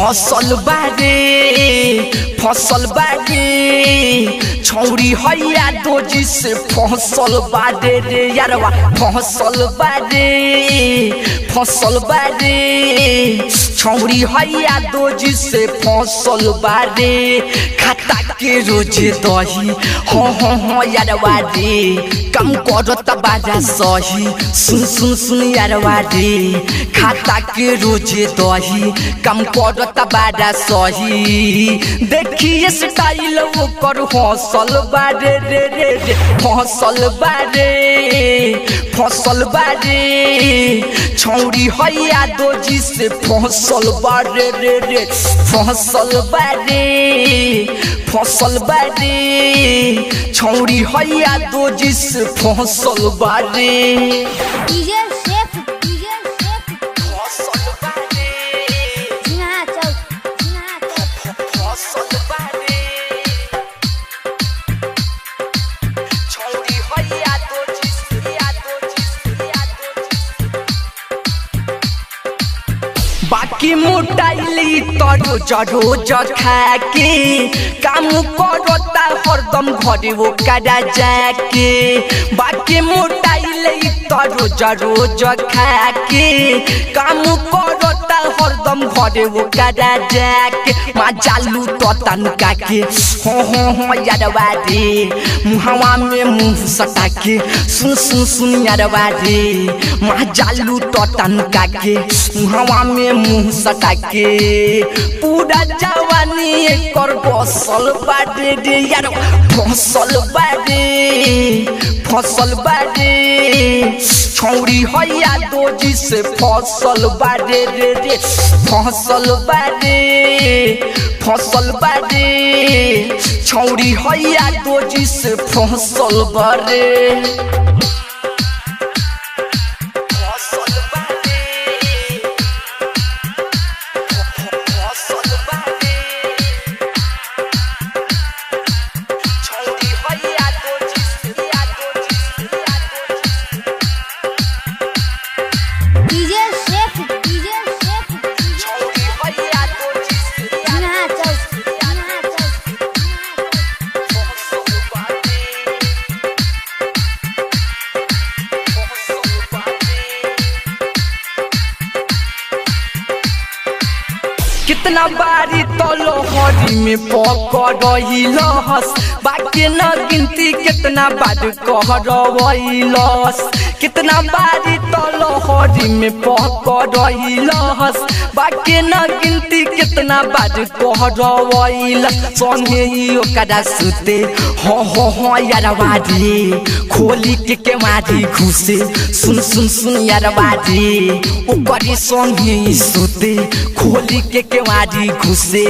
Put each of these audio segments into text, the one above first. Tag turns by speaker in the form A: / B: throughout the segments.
A: फसल बारे, फसल बारे, छौरी हैया दोजी से फसल बारे रे यारवा, फसल बारे, फसल बारे, छौरी हैया दोजी से फसल बारे। खाता के रोज दही हो हो हो यारवा रे, कम करत बाजा सही, सुन सुन सुन यारवा रे। खाता के रोज दही कम करत बाजा सही, देखिए स्टाइल ओकर हौसल बारे रे रे रे, फसल बारे, फसल बारे, छौरी हैया दोजी से फसल बारे रे रे, फसल बारे, फसल बारे, छौरी हैया दोजी से फसल बारे।
B: डीजे शेख, डीजे शेख,
A: फसल बारे,
B: जिन्हा चौक, जिन्हा चौक।
A: फसल बारे, छौरी हैया दोजी से, दोजी से, दोजी से। बाकी मोटाइली तो रोज रोज खाके काम करता हरदम घरे वो करा जाके। बाकी मोटाइली तो रोज रोज खाके काम करता हरदम घरे वो करा जाके। माजालू तो तनका के हो हो हो यारवा रे, मुहावा में मुँह सटा के सुन सुन सुन यारवा रे। माजालू तो तनका के मुहावा में मुँह सटा के, पूरा जवानी एकर फसल बारे रे यार, फसल बारे, फसल बारे, छौरी हैया दोजी से फसल बारे रे रे, फसल बारे, फसल बारे, छौरी हैया दोजी से फसल बारे। फसल बारे, फसल बारे, छौरी हैया दोजी से, दोजी से, दोजी से।
B: डीजे शेख, डीजे शेख,
A: छौरी हैया दोजी से,
B: जिन्हा चौक, जिन्हा चौक।
A: फसल बारे, फसल बारे। कितना बारी तो लोहरी में पकड़लस, बाकी न गिनती कितना बार कहरवैलस। कितना बारी तो लोहरी में पकड़लस, बाकी न गिनती कितना बार कहरवैलस। संगे ई ओकरा सुते हो हो हो यारवा रे, खोली के केवारी घुसे सुन सुन सुन यारवा रे। ओकरे संगे ई सुते खोली के केवारी घुसे,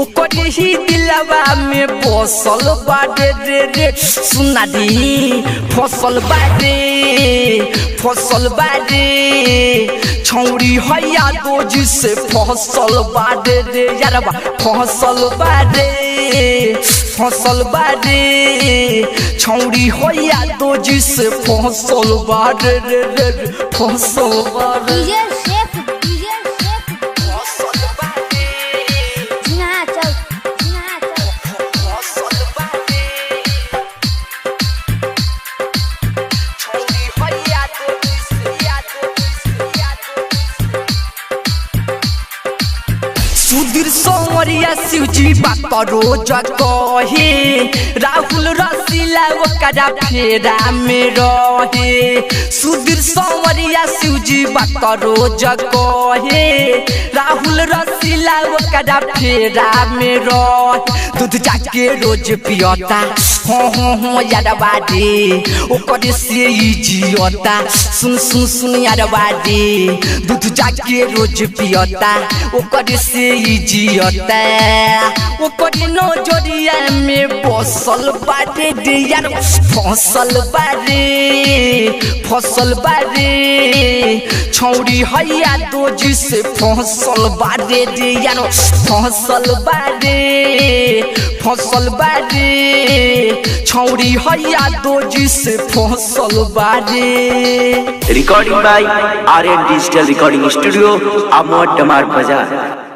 A: ओकरे ही दिलवा में फसल बारे रे रे, सुना रे फसल बारे, फसल बारे, छौरी हैया दोजी से फसल बारे रे यारवा, फसल बारे, फसल बारे, छौरी हैया दोजी से फसल बारे रे रे रे, फसल बारे।
B: डीजे शेख, डीजे शेख,
A: फसल बारे,
B: जिन्हा चौक, जिन्हा चौक।
A: फसल बारे, छौरी हैया दोजी से, दोजी से, दोजी से। सुधीर सौरिया शिवजी बात रोज कहे, राहुल रसीला ओकरा फेरा में रहे। सुधीर सौरिया शिवजी बात रोज कहे, राहुल रसीला ओकरा फेरा में रहे। दूध जाके रोज पियता हो हो हो यारवा रे, ओकर से ई जियता सुन सुन सुन यारवा रे। दूध जाके रोज पियता ओकर से ई जियता, ओकर नजरिया में फसल बारे रे यार, फसल बारे, फसल बारे, छौरी हैया दोजी से फसल बारे रे यार, फसल बारे, फसल बारे, छौरी हैया दोजी से फसल बारे।
C: Recording by Aryan digital recording studio, Amod Damar Bazar.